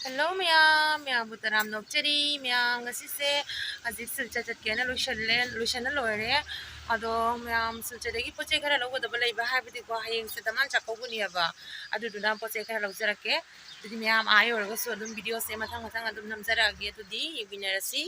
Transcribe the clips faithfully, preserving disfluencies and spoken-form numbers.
Hello ꯃꯌꯥꯝ, ꯃꯌꯥꯝꯕꯨ ꯇꯔꯥꯝꯅ ꯑꯣꯛꯆꯔꯤ꯫ ꯃꯌꯥꯝ, ꯉꯁꯤꯁꯦ ꯍꯧꯖꯤꯛ ꯁꯤꯜꯆꯔ ꯆꯠꯀꯦꯅ ꯂꯣꯏꯁꯜꯂꯦ, ꯂꯣꯏꯁꯟꯅ ꯂꯣꯏꯔꯦ꯫ ꯑꯗꯣ ꯃꯌꯥꯝ, ꯁꯤꯜꯆꯔꯗꯒꯤ ꯄꯣꯠ ꯆꯩ ꯈꯔ ꯂꯧꯒꯗꯕ ꯂꯩꯕ, ꯍꯥꯏꯕꯗꯤꯀꯣ, ꯍꯌꯦꯡꯁꯦ ꯗꯃꯥꯟ ꯆꯥꯛꯀꯧꯕꯅꯦꯕ꯫ ꯑꯗꯨꯗꯨꯅ ꯄꯣꯠ ꯆꯩ ꯈꯔ ꯂꯧꯖꯔꯛꯀꯦ꯫ ꯑꯗꯨꯗꯤ ꯃꯌꯥꯝ, ꯑꯥ ꯌꯧꯔꯒꯁꯨ ꯑꯗꯨꯝ ꯚꯤꯗꯤꯑꯣꯁꯦ ꯃꯊꯪ ꯃꯊꯪ ꯑꯗꯨꯝ ꯅꯝꯖꯔꯛꯑꯒꯦ꯫ ꯑꯗꯨꯗꯤ ꯌꯦꯡꯃꯤꯟꯅꯔꯁꯤ꯫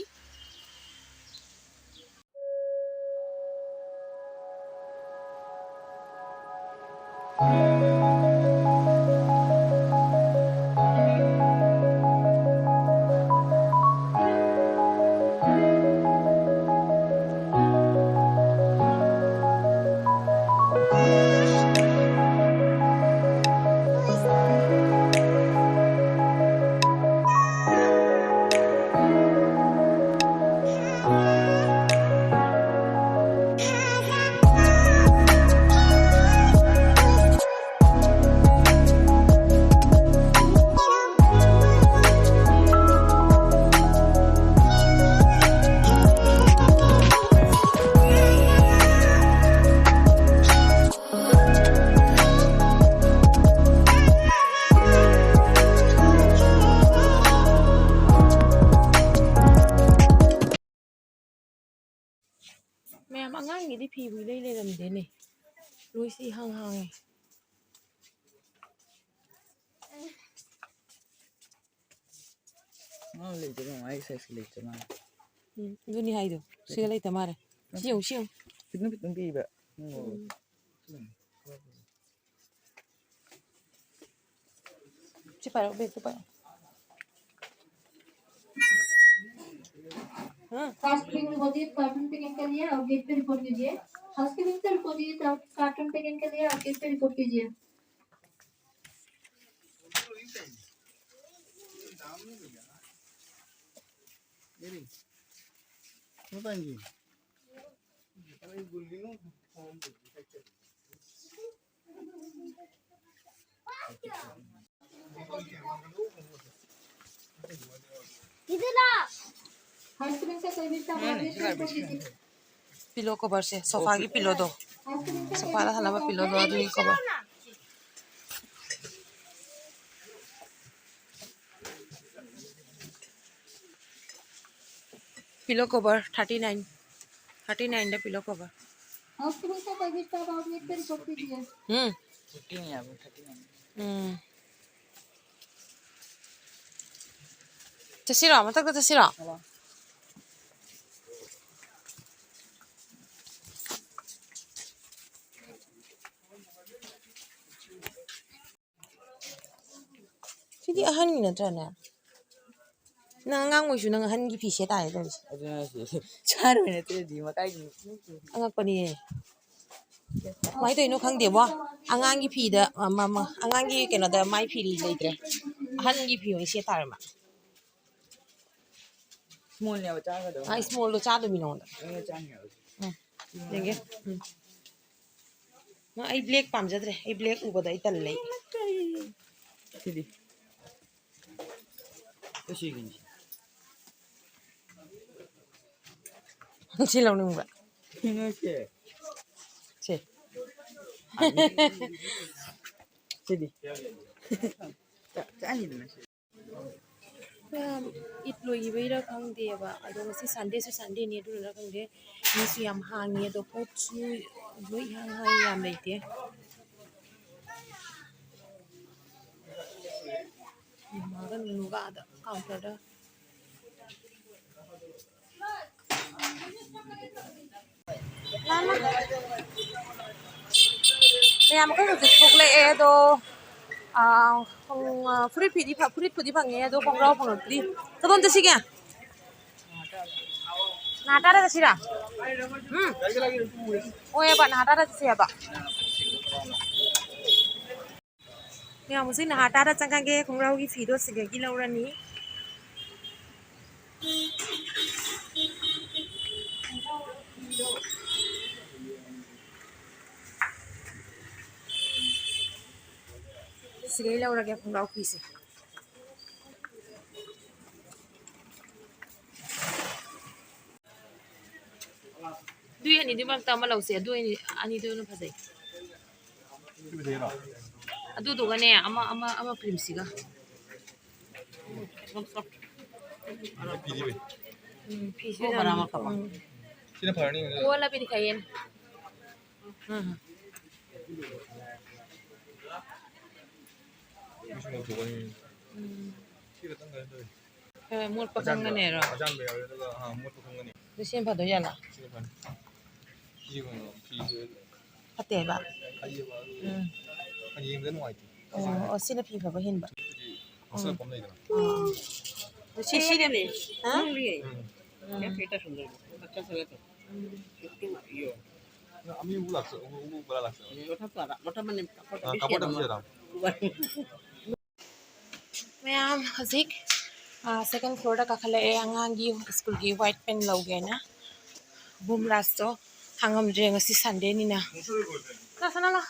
ꯃꯌꯥꯝ, ꯑꯉꯥꯡꯒꯤꯗꯤ ꯐꯤꯕꯨ ꯏꯂꯩ ꯂꯩꯔꯝꯗꯦꯅꯦ, ꯂꯣꯏꯁꯤ ꯏꯍꯥꯡ ꯍꯥꯡꯉꯦ꯫ ꯑꯉꯥꯡ ꯂꯩꯇꯦ, ꯃꯃꯥ ꯑꯩ ꯁꯥꯏꯖꯀꯤ ꯂꯩꯇꯦ ꯃꯥ꯫ ꯎꯝ, ꯑꯗꯨꯅꯤ ꯍꯥꯏꯗꯣ꯫ ꯁꯤꯒ ꯂꯩꯇ ꯃꯥꯜꯂꯦ꯫ ꯁꯤ ꯌꯦꯡꯉꯨ, ꯁꯤ ꯌꯦꯡꯉꯨ꯫ ꯈꯤꯇꯪ ꯈꯤꯇꯪ ꯄꯤꯕ꯫ ꯎꯝ꯫ ꯁꯤ ꯄꯥꯏꯔꯛꯑꯣ, ꯕꯦꯒꯇꯨ ꯄꯥꯏꯔꯛꯑꯣ꯫ ꯍꯥ? First pin होती है, कार्टून पे स्कैन कर लिया और गेट पे रिपोर्ट कीजिए। हाउसकीपिंग से रिपोर्ट कीजिए, कार्टून पे स्कैन कर लिया और गेट पे रिपोर्ट कीजिए। ꯄꯤꯂꯣ ꯀꯣꯚꯔꯁꯦ, ꯁꯣꯐꯥꯒꯤ ꯄꯤꯂꯣꯗꯣ, ꯁꯣꯐꯥꯗ ꯊꯥꯅꯕ ꯄꯤꯂꯣꯗꯣ, ꯑꯗꯨꯒꯤ cover. Pillow cover thirty nine, thirty nine ꯗ pillow cover. ꯍꯥꯎꯁ ꯇꯨ ꯄꯩꯁꯥ ꯇꯧꯒꯦ, ꯆꯥꯕ ꯍꯧꯔꯦ, ꯀꯔꯤ ꯀꯣꯠꯄꯤꯒꯦ? ꯎꯝ. ꯐꯤꯐꯇꯤꯅꯦ ꯍꯥꯏꯕ, ꯊꯥꯔꯇꯤ ꯅꯥꯏꯟ. ꯎꯝ. ꯆꯠꯁꯤꯔꯣ? ꯃꯊꯛꯇ ꯆꯠꯁꯤꯔꯣ? ꯁꯤꯗꯤ ꯑꯍꯟꯒꯤ ꯅꯠꯇ꯭ꯔꯅꯦ? ꯅꯪ ꯑꯉꯥꯡ ꯑꯣꯏꯁꯨ ꯅꯪ ꯑꯍꯟꯒꯤ ꯐꯤ ꯁꯦꯠ ꯇꯥꯔꯦ ꯇꯧꯔꯤꯁꯦ꯫ ꯑꯗꯨꯅ ꯍꯥꯏꯁꯦ. ꯁꯥꯔꯣꯏ ꯅꯠꯇ꯭ꯔꯗꯤ ꯃꯀꯥꯏꯒꯤ. ꯑꯉꯛꯄꯅꯤꯌꯦ꯫ ꯀꯃꯥꯏꯅ ꯇꯧꯔꯤꯅꯣ ꯈꯪꯗꯦꯕꯣ꯫ ꯑꯉꯥꯡꯒꯤ ꯐꯤꯗ, ꯑꯃ, ꯑꯃ, ꯑꯉꯥꯡꯒꯤ ꯀꯩꯅꯣꯗ ꯃꯥꯏ ꯐꯤ ꯂꯩꯇ꯭ꯔꯦ꯫ ꯑꯍꯟꯒꯤ ꯐꯤ ꯑꯣꯏꯅ ꯁꯦꯠ ꯇꯥꯔꯦ ꯃꯥ꯫ ꯁ꯭ꯃꯣꯜꯅꯦꯕ ꯆꯥꯒꯗꯕ꯫ ꯑꯥ, ꯁ꯭ꯃꯣꯜꯗꯣ ꯆꯥꯗꯣꯏꯃꯤ ꯅꯉꯣꯟꯗ꯫ ꯑꯩꯅ ꯆꯥꯅꯤꯡꯉꯦꯕ꯫ ꯎꯝ. ꯌꯦꯡꯒꯦ꯫ ꯎꯝ. ꯃꯥ, ꯑꯩ ꯕ꯭ꯂꯦꯛ ꯄꯥꯝꯖꯗ꯭ꯔꯦ꯫ ꯑꯩ ꯕ꯭ꯂꯦꯛ ꯎꯕꯗ ꯑꯩ ꯇꯜꯂꯦ꯫ ꯁꯤꯗꯤ꯫ ꯁꯤꯒꯤꯅꯤ꯫ ꯁꯤ ꯂꯧꯅꯤꯡꯕ꯫ ꯁꯤꯅꯦ ꯁꯦ꯫ ꯁꯦ꯫ ꯁꯤꯗꯤ꯫ ꯆꯥ-, ꯆꯥꯅꯤꯗꯅ ꯁꯤ꯫ ꯃꯌꯥꯝ ꯏꯠ ꯂꯣꯏꯈꯤꯕꯩꯔꯥ ꯈꯪꯗꯦꯕ, ꯑꯗꯣ ꯉꯁꯤ ꯁꯟꯗꯦꯁꯨ ꯁꯟꯗꯦꯅꯤ, ꯑꯗꯨꯅꯔ ꯈꯪꯗꯦ, ꯃꯤꯁꯨ ꯌꯥꯝ ꯍꯥꯡꯉꯤ, ꯑꯗꯣ ꯄꯣꯠꯁꯨ ꯂꯣꯏ ꯏꯍꯥꯡ ꯍꯥꯡꯉꯤ, ꯌꯥꯝ ꯂꯩꯇꯦ꯫ ꯃꯃꯥꯒ ꯅꯨꯅꯨꯒ ꯑꯥꯗ ꯀꯥꯎꯟꯇꯔꯗ꯫ ꯃꯌꯥꯝ, ꯑꯩꯈꯣꯏ ꯍꯧꯖꯤꯛ ꯊꯣꯛꯂꯛꯑꯦ ꯑꯗꯣ, ꯑꯥ, ꯈꯣꯡ-, ꯑꯥ, ꯐꯨꯔꯤꯠ ꯐꯤꯗꯤ ꯐ-, ꯐꯨꯔꯤꯠꯄꯨꯗꯤ ꯐꯪꯉꯦ ꯑꯗꯣ ꯈꯣꯡꯒ꯭ꯔꯥꯎ ꯐꯪꯉꯛꯇ꯭ꯔꯤ꯫ ꯀꯗꯣꯝ ꯆꯠꯁꯤꯒꯦ? ꯅꯍꯥ ꯇꯥꯔ ꯆꯠꯁꯤꯔꯥ? ꯎꯝ? ꯍꯣꯏ, ꯍꯥꯏꯕ, ꯅꯍꯥ ꯇꯥꯔ ꯆꯠꯁꯤ ꯍꯥꯏꯕ꯫ ꯃꯌꯥꯝ ꯍꯧꯖꯤꯛ ꯅꯍꯥ ꯇꯥꯔ ꯆꯪꯉꯒꯦ, ꯈꯣꯡꯒ꯭ꯔꯥꯎꯒꯤ ꯐꯤꯗꯣ ꯁꯤꯗꯒꯤ ꯂꯧꯔꯅꯤ꯫ ꯁꯤꯗꯩ ꯂꯧꯔꯒꯦ ꯈꯣꯡꯒ꯭ꯔꯥꯎ ꯐꯤꯁꯦ꯫ ꯑꯗꯨꯏ ꯑꯅꯤꯗꯨꯏ ꯃꯔꯛꯇ ꯑꯃ ꯂꯧꯁꯦ꯫ ꯑꯗꯨ ꯑꯅꯤ, ꯑꯅꯤꯗꯨꯅ ꯐꯖꯩ꯫ ꯁꯤ ꯐꯖꯩꯔꯣ? ꯑꯗꯨꯗꯨꯒꯅꯦ, ꯑꯃ, ꯑꯃ, ꯑꯃ ꯀ꯭ꯔꯤꯝꯁꯤꯒ꯫ ꯄꯤꯔꯤꯕꯩ꯫ ꯎꯝ, ꯐꯤꯁꯨ ꯑꯣ, ꯌꯥꯝ, ꯃꯔꯥ ꯑꯃ ꯀꯥꯞꯄꯣ꯫ ꯎꯝ꯫ ꯁꯤꯅ ꯐꯔꯅꯤ꯫ ꯑꯣ, ꯂꯥ ꯄꯤꯗꯤ ꯈꯥꯏꯌꯦ꯫ ꯎꯝ꯫ ꯁꯤꯁꯨ ꯂꯧꯊꯣꯛꯀꯅꯤ꯫ ꯎꯝ꯫ ꯁꯤ ꯈꯛꯇꯪ ꯀꯩꯅꯣ ꯇꯧꯋꯤ꯫ ꯈꯔ ꯃꯣꯠꯄ ꯑꯆꯥꯟꯕ, ꯈꯪꯒꯅꯦꯔꯣ? ꯑꯆꯥꯟꯕ ꯌꯥꯎꯋꯦ, ꯑꯗꯨꯒ, ꯑꯥ, ꯃꯣꯠꯄ ꯈꯪꯒꯅꯤ꯫ ꯑꯗꯨ ꯁꯤꯅ ꯐꯗꯣꯏ ꯖꯥꯠꯂꯥ? ꯁꯤꯅ ꯐꯅꯤ꯫ ꯁꯤ ꯌꯦꯡꯉꯣ, ꯐꯤꯁꯦ ꯐꯠꯇꯦꯕ? ꯐꯩꯌꯦꯕ, ꯑꯗꯨ ꯎꯝ꯫ ꯌꯦꯡꯕꯗ ꯅꯨꯡꯉꯥꯏꯇꯦ꯫ ꯑꯣ, ꯑꯣ, ꯁꯤꯅ ꯐꯤ ꯐꯕ ꯍꯦꯟꯕ꯫ ꯁꯤꯗꯤ ꯃꯁꯛ ꯎꯝ꯫ ꯑꯃ ꯂꯩꯗꯅ꯫ ꯑꯥ꯫ ꯑꯗꯨ ꯁꯤ, ꯁꯤꯅꯅꯦ꯫ ꯍꯥ? ꯎꯝ꯫ ꯎꯝ꯫ ꯎꯝ꯫ ꯑꯃꯤ ꯎ ꯂꯥꯛꯆ, ꯎ, ꯎ ꯕꯔꯥ ꯂꯥꯛꯆ꯫ ꯎꯝ, ꯃꯊꯛ ꯄꯥꯗ, ꯃꯊꯛ ꯃꯅꯤꯡ ꯀꯥꯄꯣꯠ ꯑꯥ, ꯀꯥꯄꯣꯠ ꯑꯃ ꯄꯤꯁꯦ꯫ ꯃꯌꯥꯝ ꯍꯧꯖꯤꯛ, ꯑꯥ, second floorꯗ ꯀꯥꯈꯠꯂꯛꯑꯦ꯫ ꯑꯉꯥꯡꯒꯤ ꯁ꯭ꯀꯨꯜꯒꯤ white pen ꯂꯧꯒꯦꯅ꯫ ꯕꯨꯝ ꯔꯥꯖꯇꯣ ꯍꯥꯡꯉꯝꯗ꯭ꯔꯦ, ꯉꯁꯤ Sundayꯅꯤꯅ꯫ ꯂꯥꯛꯁꯅꯨ, ꯂꯥꯛ꯫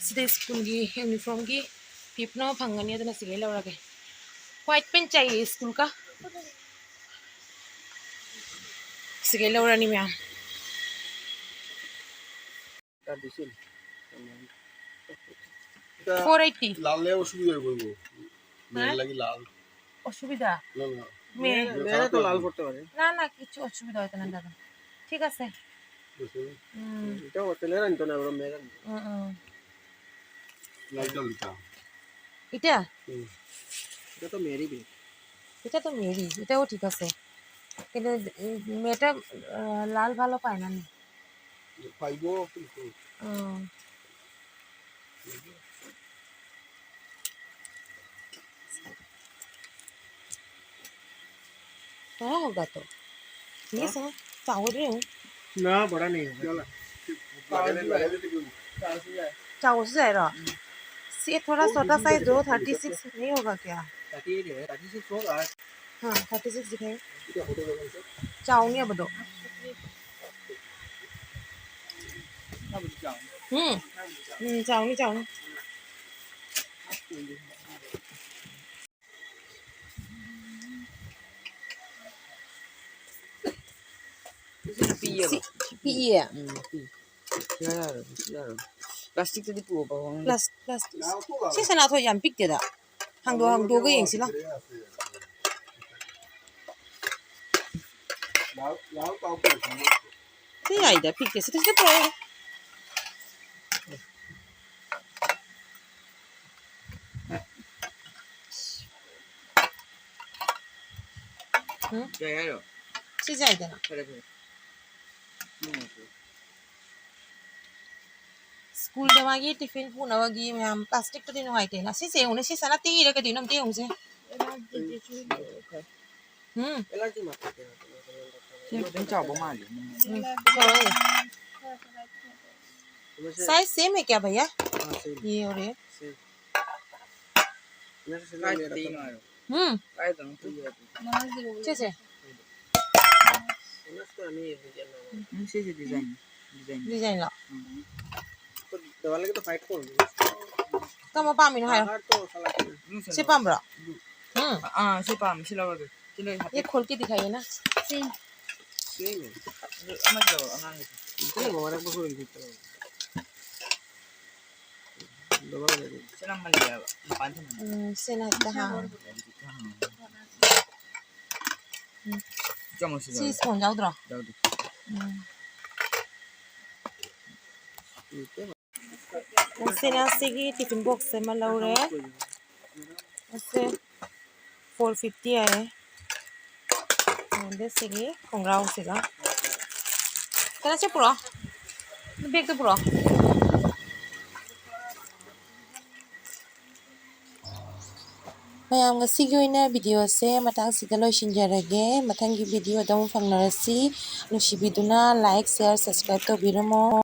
ꯁꯤꯗ ꯁ꯭ꯀꯨꯜꯒꯤ ꯌꯨꯅꯤꯐꯣꯔꯝꯒꯤ ꯐꯤ ꯄꯨꯝꯅꯃꯛ ꯐꯪꯒꯅꯤ, ꯑꯗꯨꯅ ꯁꯤꯗꯩ ꯂꯧꯔꯒꯦ꯫ White pen चाहिए स्कूल का। ꯁꯤꯗꯩ ꯂꯧꯔꯅꯤ ꯃꯌꯥꯝ꯫ Four eighty। লালে অসুবিধা হয়ে পড়বো। মেয়ের হ্যাঁ? লাগি লাল। অসুবিধা? না, না। মেয়ে। মেয়েরা তো লাল পড়তে পারে। না, না, কিছু অসুবিধা হতো না দাদা। ঠিক আছে। বুঝতে পারলে? হুম। এটা অস্ট্রেলিয়ার আনতো না, ওরা মেয়েরা আনতো। হুম, হুম। লালটা নিতাম। এটা? হুম। এটা তো মেয়েরই ব্যাগ। এটা তো মেয়েরই, এটাও ঠিক আছে। কিন্তু, উম, মেয়েটা, আহ, লাল ভালো পায় না নি। পাইবো কিন্তু। হুম। बड़ा होगा तो। ये हाँ? सब चावल रहे हो? ना, बड़ा नहीं होगा। चला। चावल से जाएगा। ये थोड़ा छोटा साइज दो, thirty six नहीं होगा क्या? Thirty eight है, thirty six होगा। हाँ, thirty six दिखाइए। चाउनी अब दो। हम्म। हम्म, चाउनी, चाउनी। ꯄꯤꯛꯏꯌꯦꯕ꯫ ꯁꯤ ꯄꯤꯛꯏꯌꯦ꯫ ꯎꯝ, ꯄꯤꯛꯏ꯫ ꯁꯤ ꯌꯥꯔꯣꯏ, ꯁꯤ ꯌꯥꯔꯣꯏ꯫ ꯄ꯭ꯂꯥꯁꯇꯤꯛꯇꯗꯤ ꯄꯨꯑꯣꯕ, ꯍꯣꯡꯉꯦ꯫ Plus-, plastic. ꯁꯤ ꯁꯅꯥꯊꯣꯏ ꯌꯥꯝ ꯄꯤꯛꯇꯦꯗ꯫ ꯍꯥꯡꯗꯣꯛ-, ꯍꯥꯡꯗꯣꯛꯑꯒ ꯌꯦꯡꯁꯤꯂꯥ꯫ ꯁꯤ ꯌꯥꯏꯗ, ꯄꯤꯛꯇꯦ꯫ ꯁꯤ, ꯁꯤꯗ ꯄꯨꯔꯛꯑꯣ꯫ ꯎꯝ? ꯌꯥꯏ ꯍꯥꯏꯔꯣ? ꯁꯤ ꯌꯥꯏꯗꯅ꯫ ꯐꯔꯦ, ꯐꯔꯦ꯫ ꯎꯝ꯫ ꯁ꯭ꯀꯨꯜꯗ ꯃꯥꯒꯤ ꯇꯤꯐꯤꯟ ꯄꯨꯅꯕꯒꯤ ꯃꯌꯥꯝ ꯄ꯭ꯂꯥꯁꯇꯤꯛꯇꯨꯗꯤ ꯅꯨꯡꯉꯥꯏꯇꯦꯅ꯫ ꯁꯤꯁꯦ ꯌꯦꯡꯉꯨꯅꯦ, ꯁꯤ ꯁꯅꯥ ꯇꯦꯛꯏꯔ ꯀꯩꯗꯧꯅꯣ ꯑꯝꯇ ꯌꯦꯡꯉꯨꯁꯦ꯫ ꯎꯝ꯫ ꯁꯤ ꯈꯤꯇꯪ ꯆꯥꯎꯕ ꯃꯥꯜꯂꯦ꯫ ꯎꯝ, ꯇꯧꯔꯛꯑꯣ꯫ Size same है क्या भैया? ये और ये? हम्म। कैसे? ꯎꯝ, ꯁꯤꯁꯦ design, design꯫ Design ꯂꯣ? ꯎꯝ꯫ ꯀꯔꯝꯕ ꯄꯥꯝꯃꯤꯅꯣ ꯍꯥꯏꯌꯣ꯫ ꯁꯤ ꯄꯥꯝꯕ꯭ꯔꯣ? ꯎꯝ꯫ ꯑꯥ, ꯁꯤ ꯄꯥꯝꯃꯤ, ꯁꯤ ꯂꯧꯔꯒꯦ꯫ ꯁꯤ ꯂꯣꯏ ꯍꯥꯞꯄꯦ꯫ ये खोल के दिखाइए ना। Same। ꯑꯗꯨ ꯑꯃꯁꯨ ꯂꯧꯔꯣ, ꯑꯉꯥꯡꯒꯤꯁꯨ꯫ ꯁꯤꯅ ꯃꯜꯂꯦꯕ, ꯃꯄꯥꯟ ꯊꯝꯕ꯫ ꯎꯝ, ꯁꯤꯅ ꯍꯦꯛꯇ ꯍꯥꯡꯉꯦ꯫ ꯎꯝ꯫ ꯆꯥꯃꯁꯁꯨ ꯁꯤ ꯌꯥꯎꯗꯦ꯫ Spoon ꯌꯥꯎꯗ꯭ꯔꯣ? ꯌꯥꯎꯗꯦ꯫ ꯎꯝ꯫ ꯁꯤꯅ ꯁꯤꯒꯤ tiffin box ꯑꯃ ꯂꯧꯔꯦ꯫ ꯑꯁꯦ four fifty ꯍꯥꯏꯌꯦ꯫ ꯑꯗ ꯁꯤꯒꯤ ꯈꯣꯡꯒ꯭ꯔꯥꯎꯁꯤꯒ꯫ ꯀꯩꯅꯣꯁꯦ ꯄꯨꯔꯛꯑꯣ꯫ Bagꯇ ꯄꯨꯔꯛꯑꯣ꯫ ꯃꯌꯥꯝ, ꯉꯁꯤꯒꯤ ꯑꯣꯏꯅ videoꯁꯦ ꯃꯇꯥꯡꯁꯤꯗ ꯂꯣꯏꯁꯤꯟꯖꯔꯒꯦ꯫ ꯃꯊꯪꯒꯤ videoꯗ ꯑꯃꯨꯛ ꯐꯪꯅꯔꯁꯤ꯫ ꯅꯨꯡꯁꯤꯕꯤꯗꯨꯅ like, share, subscribe ꯇꯧꯕꯤꯔꯝꯃꯣ꯫